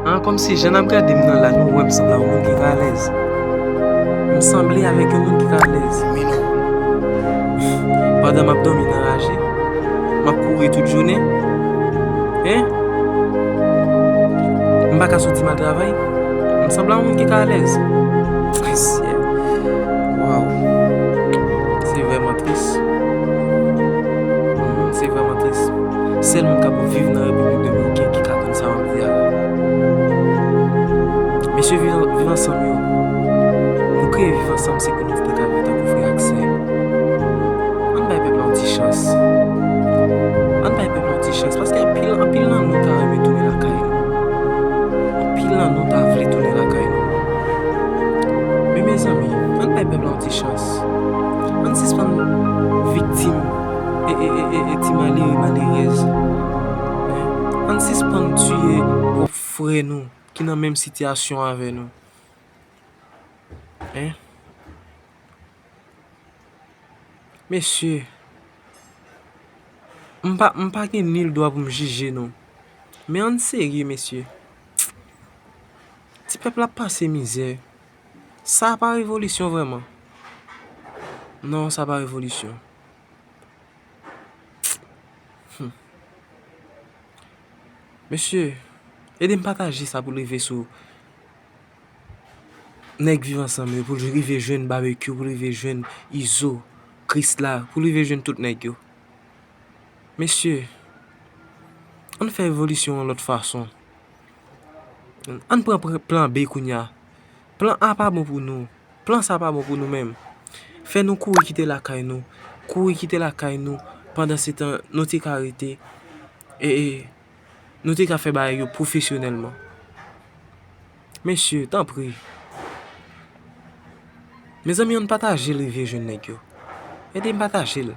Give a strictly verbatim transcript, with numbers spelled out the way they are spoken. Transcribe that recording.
An, kòmsi jan n ap gade m nan la, nou wè m sanble yon moun ki ka alèz. M sanble avèk yon moun ki ka alèz. Pandan m ap dòmi nan raje, m ap kouri tout jounen. Hein? M pa ka soti m al travay. M sanble yon moun ki ka alèz. Mesye. Waw. Se vrèman tris. Hmm, se vrèman tris. Sèl moun k ap viv nan Repiblik Dominikèn ki ka konn sa m ap di a la. Mesye, viv, viv ansanm yo. Nou kreye viv ansanm, se pou nou te ka viv tankou frè ak sè. Ann bay pèp la yon ti chans. Ann bay pèp la yon ti chans, paske anpil, anpil nan nou ta renmen tounen lakay nou. Anpil nan nou ta vle tounen lakay nou. Men, mezanmi, ann bay pèp la yon ti chans. Ann sispann viktim e, e, e, e, e ti malere, malerèz. Ann sispann tiye pwòp frè nou ki nan menm sitiyasyon avè nou. Hein? Mesye, m pa, m pa gen nil dwa pou m jije nou. Men ann serye, mesye. Ti pèp la ap pase mizè. Sa pa revolisyon vrèman. Non, sa pa revolisyon. Hmm. Mesye, ede m pataje sa pou l rive sou nèg Viv Ansanm yo, pou l rive jwenn Babekyou, pou l rive jwenn Izo, Krisla, pou l rive jwenn tout nèg yo. Mesye, ann fè revolisyon yon lòt fason. Ann pran pr-, plan B kounye a. Plan A pa bon pou nou. Plan sa pa bon pou nou menm. Fè nou kouri kite lakay nou. Kouri kite lakay nou. Pandan se tan, nou te ka rete. E, e, nou te ka fè bagay yo pwofesyonèlman. Mesye, tanpri. Mezanmi, ann pataje l rive jwenn nèg yo. Ede m pataje l.